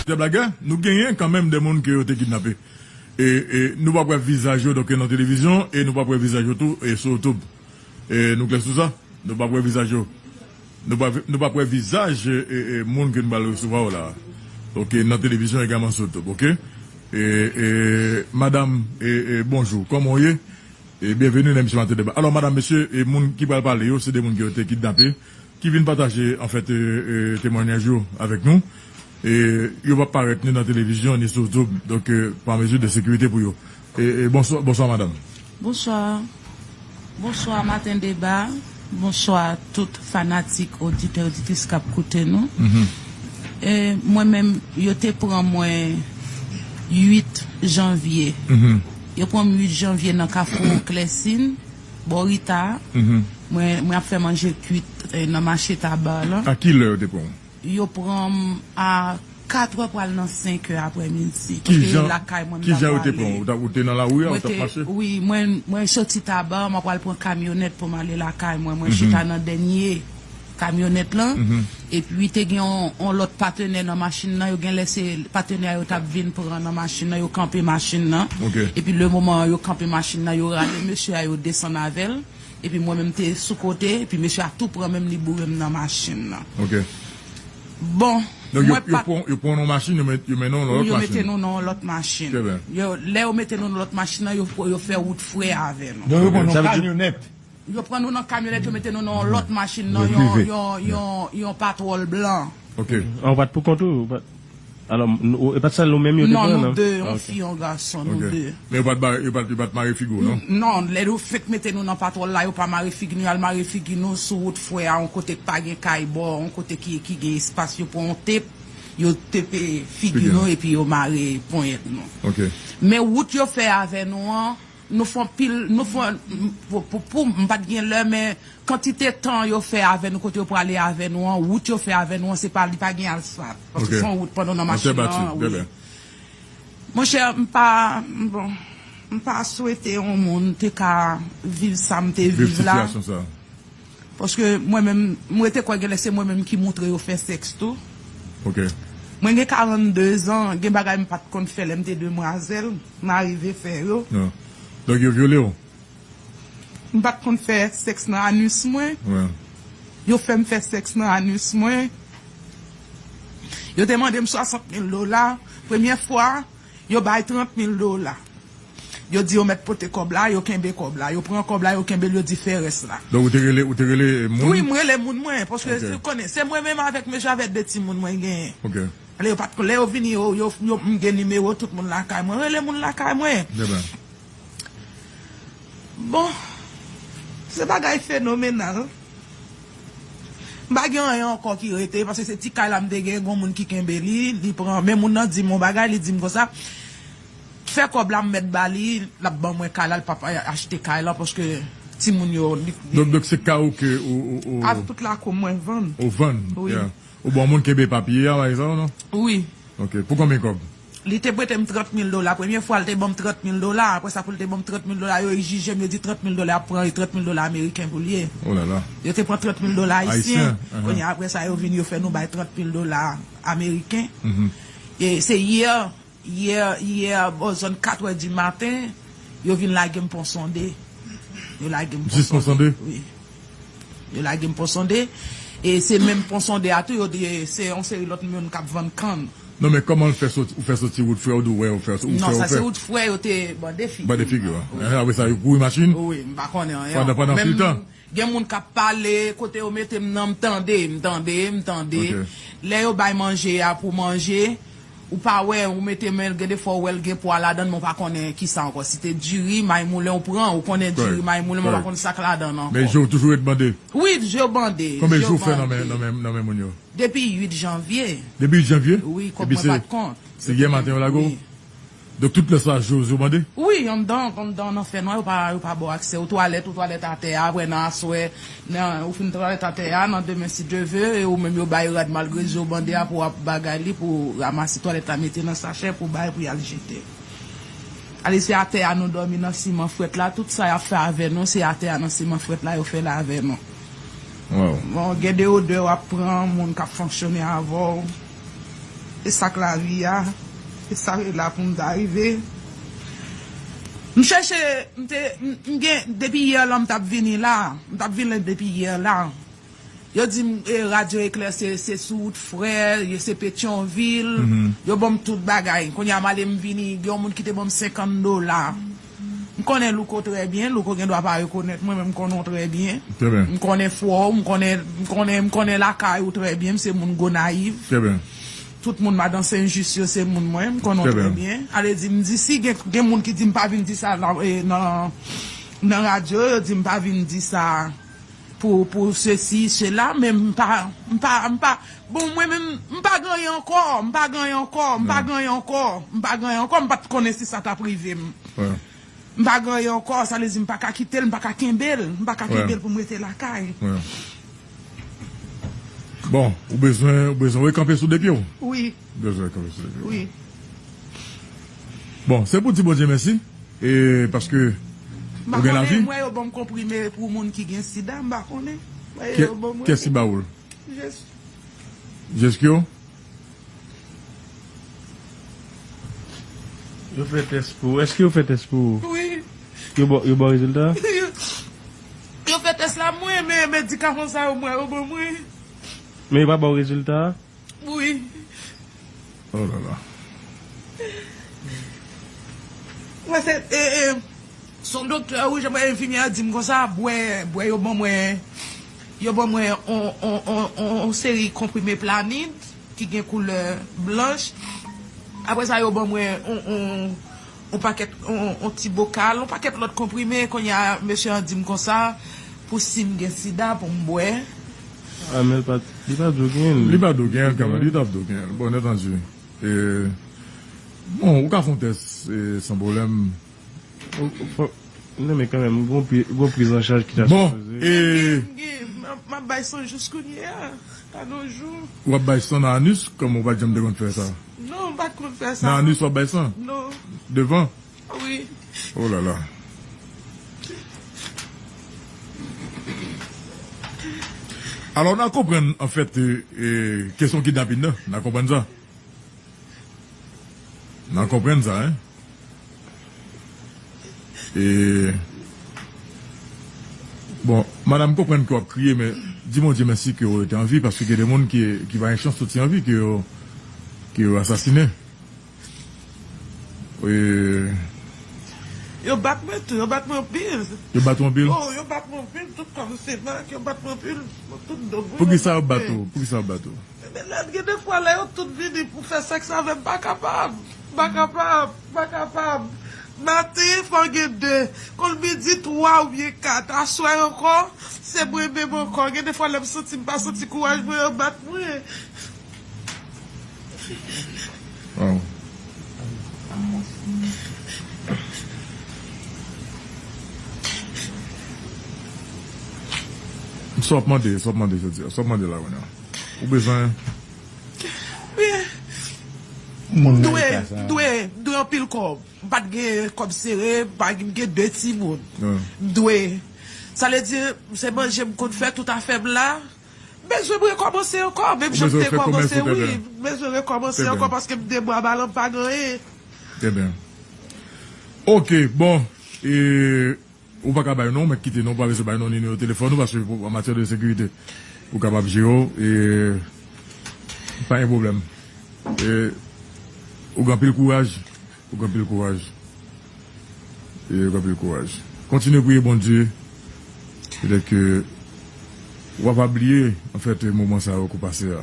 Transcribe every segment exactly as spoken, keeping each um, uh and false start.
Tèb lagè, nou genyen kanmenm de moun ke yo te kidnape. E, e nou p ap wè vizaj yo donk nan televizyon, e nou p ap wè vizaj yo tou e sou YouTube. E nou klè sou sa? Nou p ap wè vizaj yo. Nou p ap, nou p ap wè vizaj e, e, e, moun ke nou pral resevwa yo la. Oke, nan televizyon egalman sou YouTube, oke? E, e, madanm, e, e, bonjou, kòman w ye? E byenveni nan emisyon Maten Deba. Alò, madanm, mesye, e moun ki pral pale yo, se de moun ki yo te kidnape, ki vin pataje, anfèt, e, e, temwanyaj yo avèk nou. E yo p ap parèt ni nan televizyon, ni sou YouTube. Donk, e, pa mezi de sekirite pou yo. E, e, bonswa, bonswa, madanm. Bonswa. Bonswa, Maten Deba. Bonswa, tout fanatik, oditè, oditris k ap koute nou. Mhm. E, mwen menm, yo te pran mwen uit janvye. Mhm. Yo pran m uit janvye nan Kafou Klèsin, bò Rita. Mhm. Mwen, mwen ap fè manje kwit, e, nan mache Taba lan. A ki lè yo te pran w? Yo pran m a kat è pral nan senk è aprèmidi. Paske lakay mwen m t ap prale. Ki jan yo te pran w? Ou ta, ou te nan lari a, ou t ap mache? Wi, mwen, mwen soti Taba, mwen pral pran kamyonèt pou m ale lakay mwen. Mwen chita nan dènye kamyonèt lan. Mhm. Epi te gen yon, yon lòt patenè nan machin nan. Yo genlè se patenè a yo t ap vin pran nan machin nan. Yo kanpe machin nan. Ok. Epi le moman yo kanpe machin nan, yo rale mesye a, yo desann avè l. Epi mwen menm te sou kote, epi mesye a tou pran men m, li boure m nan machin nan. Ok. Bon, donk, yo, mwen yo pa pran, yo pran w nan machin, yo met, yo mennen w nan lòt machin. Yo mete nou nan yon lòt machin. Trè byen. Yo, lè yo mete nou nan lòt machin nan, yo, yo fè wout frè avè nou. Donk, yo pran nou nan kamyonèt. Yo pran nou nan kamyonèt, yo mete nou nan yon lòt machin, nan yon, yon, yon, yon patwòl blan. Ok. Ah, ou pa t pou kont ou? Ou pa t, alò, nou, e pa t sèl nou menm yo te pran, non? Non, nou de, yon fi, yon gason, nou de. Men yo pa t ba, yo pa t, yo pa t mare figi w, non? Non, lè yo fenk mete nou nan patwòl la, yo pa mare figi nou, y al mare figi nou sou wout frè a, yon kote k pa gen kay bò, yon kote ki, ki gen espas, yo pran yon tep, yo tepe figi nou, epi yo mare ponyèt nou. Ok. Men wout yo fè avè nou an, nou fè anpil, nou fè, pou, pou, pou, m pa t gen lè, men kantite tan yo fè avè nou, kote yo prale avè nou an, wout yo fè avè nou an, se pa, li pa gen asfalt. Paske se yon wout pandan nan machin nan, wi. Monchè, m pa, bon, m pa swete yon moun te ka viv sa m te viv la. Viv sitiyasyon sa. Paske mwen menm, m rete kwè genlè se mwen menm ki moutre yo fè sèks tou. Ok. Mwen gen karannde zan, gen bagay m pa t konn fè lè m te demwazèl, m arive fè yo. Non. Donk yo vyole w? M pa t konn fè sèks nan anis mwen. Wi. Yo fè m fè sèks nan anis mwen. Yo te mande m swasant mil dola. Premyè fwa, yo bay trant mil dola. Yo di yo mèt pote kòb la, yo kenbe kòb la. Yo pran kòb la, yo kenbe l, yo di fè rès la. Donk, ou te rele, ou te rele moun? Wi, m rele moun mwen, paske, ok, ou konnen, se mwen menm avèk mesye avèk de timoun mwen genyen. Ok. Lè yo pa t, lè yo vini, yo, yo, yo, m gen nimewo tout moun lakay mwen. Rele moun lakay mwen. Trè byen. Bon, se bagay fenomenal. M pa gen anyen ankò ki rete, paske se ti kay la m te gen, gon moun ki kenbe li, li pran, men moun nan di m yon bagay, li di m konsa, fè kòb la m mèt ba li, l ap ban mwen kay la, l p ap achte kay la, paske timoun yo, li, li. Donk, donk se kay ou ke ou, ou, ou. A tout lakou mwen vann. Ou vann? Wi. Yeah. Ou bon moun kenbe papye a, pa egzanp, non? Wi. Ok, pou konbyen kòb? Li te prete m trant mil dola. Premye fwa, li te ban m trant mil dola. Apre sa, pou li te ban m trant mil dola, yo jije m, yo di trant mil dola ap pran, e trant mil dola ameriken pou l ye. Oh là là. Yo te pran trant mil dola ayisyen. Ayisyen, ahan. Kounye a, apre sa, yo vin, yo fè nou bay trant mil dola ameriken. Mhm. E se yè, yè, yè, bò zòn kat è di maten, yo vin lage m Pon Sonde. Yo lage m Pon Sonde. Jis Pon Sonde? Wi. Yo lage m Pon Sonde. E se menm Pon Sonde a tou, yo di, se yon seri lòt moun k ap vann kann. Non, men kòman l fè soti, ou fè soti wout frè, ou di w wè, ou fè, ou fè, ou fè. Non, sa se wout frè, yo te bande figi. Bande figi, wi. Wi. Apre sa, yo kouri machin? Wi, m pa konnen anyen ankò. Pandan, pandan anpil tan? Gen moun k ap pale, kote yo mete m nan, m tande, m tande, m tande. Ok. Lè yo bay manje a pou manje, ou pa wè, ou mete men l, gen de fwa ou wè l gen pwa ladan l, men ou pa konnen kisa ankò. Si te diri, may moulen ou pran, ou konnen diri, may moulen, men ou pa konn sa k ladan l ankò. Men je w toujou ret bande? Wi, je w bande. Konbyen jou w fè nan men, nan men, nan men moun yo? Depi uit janvye. Depi uit janvye? Wi, kòb mwen pa t kont. Se yè maten yo lage w? Wi. Donk, tout lè sa, je w bande? Wi, anndan, anndan, nan fènwa, yo pa, yo pa ba w aksè. Ou twalèt, ou twalèt atè a, apre nan aswè, nan, ou fin twalèt atè a, nan demen, si Dye ve, e ou menm yo bay rad malgre je w bande a pou w ap bagay li, pou w ranmase twalèt la, mete nan sachè, pou w bay, pou y al jete. Ale, se atè a nou dòmi nan siman frèt la, tout sa y ap fè avè nou, se atè a nan siman frèt la yo fè l avè nou. Wow. Bon, gen de odè w ap pran, moun k ap fonksyone avè w. E sa k lavi a, e sa k la pou m ta rive. M chèche, m te, m, m gen, depi yè la m t ap vini la, m t ap vini depi yè la. Yo di m, e, Radyo Eklè se, se sou wout frè, yo se Petyonvil, yo ban m tout bagay. Kounye a m ale m vini, gen yon moun ki te ban m senkant dola. M konnen Louko trè byen, Louko gen dwa pa rekonèt mwen, men m konnen w trè byen. M konnen fwa w, m konnen, m konnen, m konnen lakay ou trè byen, m se moun Gonayiv. Tout moun madan Sen Jis yo se moun mwen, m konnen w trè byen. Ale di, m di, si gen, gen moun ki di m pa vin di sa nan, e, nan, nan radyo, yo di m pa vin di sa pou, pou sesi, sela, men m pa, m pa, m pa, bon, mwen menm, m pa gen anyen ankò, m pa gen anyen ankò, m pa gen anyen ankò, m pa gen anyen ankò, m pa t konnen si sa t ap rive m. M pa gen anyen ankò, sa vle di m pa ka kite l, m pa ka kenbe l, m pa ka kenbe l pou m rete lakay. Bon, ou bezwen, ou bezwen rekanpe sou de pye w? Wi. Ou bezwen rekanpe sou de pye w? Wi. Bon, se pou di Bondye mèsi, e paske ou gen lavi. M pa konnen, m wè yo ban m konprime pou moun ki gen sida, m pa konnen. M wè yo ban m. Kiyès ki ba ou l? Jeskyo. Jeskyo? Yo fè tès pou ou. Èske yo fè tès pou ou? Wi. Yo ba, yo ba w rezilta a? Yo, yo fè tès la mwen, men medikaman sa yo mwen, yo ban mwen. Men yo pa ba w rezilta a? Wi. Oh la la. Mwen se, e, e, se yon doktè, wi, jan mwen enfimyè a di m konsa, bwè, bwè yo ban mwen, yo ban mwen on, on, on, on, on seri konprime Planid ki gen koulè blanch. Apre sa, yo ban mwen on, on, on pakèt, on, on ti bokal, on pakèt lòt konprime. Kounye a, mesye an di m konsa, pou si m gen sida, pou m bwè. A, men l pa t, li pa t dwe genyen l. Li pa t dwe genyen l, kanmenm. Li t ap dwe genyen l. Bon, entendi. E, bon, ou ka fè yon tès, e, san pwoblèm. Ou, ou fò, non, men kanmenm, gon pri, gon priz an chaj ki ta sipoze. Bon, e. M gen, m gen, m ap, m ap bay san jis kounye a, pa gen jou. W ap bay san nan anis, kòman ou pa t janm te konn fè sa? Non, m pa t konn fè sa. Nan anis w ap bay san? Non. Devan? Wi. Oh la la. Alò, n a konprann, anfèt, e, e, kesyon kidnapin nan, n a konprann sa. N a konprann sa, en. E, bon, madanm, m konprann ke w ap kriye, men di Bondye mèsi ke w rete an vi, paske gen de moun ki, ki pa gen chans soti an vi, ke yo, ke yo asasinen. E. Yo bat mwen tou, yo bat mwen anpil. Yo bat ou anpil? Oh, yo bat mwen anpil, tout kò m se mak, yo bat mwen anpil, tout do m. Poukisa yo bat ou? Poukisa yo bat ou? Men lè, gen defwa lè yo tout vini pou fè sèks avè m, m pa kapab. M pa kapab, m pa kapab. Maten, fò gen de. Konn midi, twa oubyen kat. Aswè ankò, se mwen menm ankò. Gen defwa lè m santi m pa santi kouraj mwen, yo bat mwen. Waw. Sa w ap mande, sa w ap mande jodi a, sa w ap mande la kounye a. Ou bezwen. Wi. M dwe, m dwe, m dwe anpil kòb. M pa t gen kòb sere, m pa gen, m gen de timoun. M dwe. Sa vle di, se manje m konn fè tout afè m la. M bezwen m rekòmanse ankò, menm jan m te kòmanse, wi. M bezwen rekòmanse ankò paske m de bwa balan m pa gen anyen. Trè byen. Ok, bon. E, ou pa ka bay non, men kite non, ou pa bezwen bay non, nimewo telefòn ou, paske pou, an matyè de sekirite, ou kapab jere w, e, pa gen pwoblèm. E, ou gen anpil kouraj, ou gen anpil kouraj. E, ou gen anpil kouraj. Kontinye priye Bondye. Petèt ke w ap bliye, anfèt, moman sa yo ke w pase a.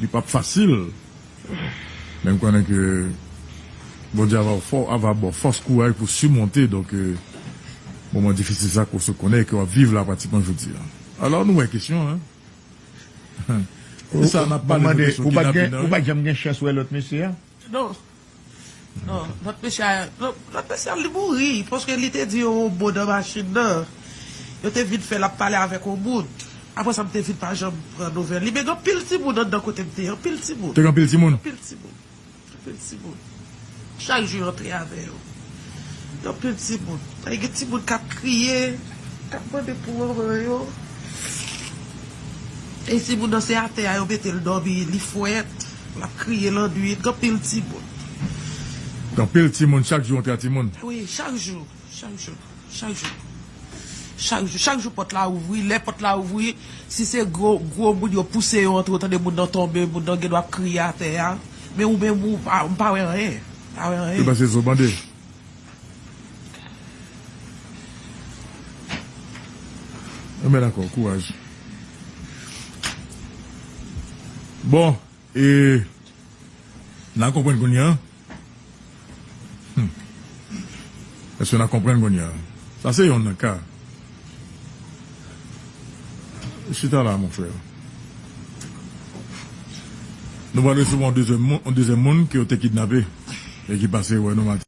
Li p ap fasil. Men m konnen ke Bondye ava fò, ava ba w fòs, kouraj pou simonte, donk, e, moman difisil sa ke w sot konnen e ke w ap viv la pratikman jodi a. Alò, nou wè kesyon, en. Se sa, n ap pale de kesyon kidnapin nan, wi. Ou pa t janm gen chans wè lòt mesye a? Non. Non, lòt mesye a, lòt, lòt mesye a, li mouri, paske li te di yon mo nan machin nan. Yo te vin fè l ap pale avèk yon moun. Apre sa, m te vin pa janm pran nouvèl li. Men gen anpil timoun anndan kote m te ye, anpil timoun. Te gen anpil timoun? Anpil timoun. Anpil timoun. Chak jou yo antre avè yo. Gen anpil timoun. E gen timoun k ap kriye, k ap mande pou manman yo. E timoun nan se atè a yo mete l dòmi, li frèt. L ap kriye lannwit, gen anpil timoun. Gen anpil timoun, chak jou yon timoun. Wi, chak jou, chak jou, chak jou. Chak jou, chak jou pòt la ouvri, lè pòt la ouvri, si se gwo, gwo moun yo pouse yo antre, ou tande moun nan tonbe, moun nan gen dwa ap kriye atè a. Men ou menm ou pa, ou pa wè anyen. Pa wè anyen. Yo pase zo bande. Enben dakò, kouraj. Bon, e n a konprann kounye a. Hmm. Èske n a konprann kounye a? Sa se yonn nan ka. Chita la, mon frè. Nou pral resevwa yon dezyèm moun, yon dezyèm moun ke yo te kidnape e ki pase wè nou maten.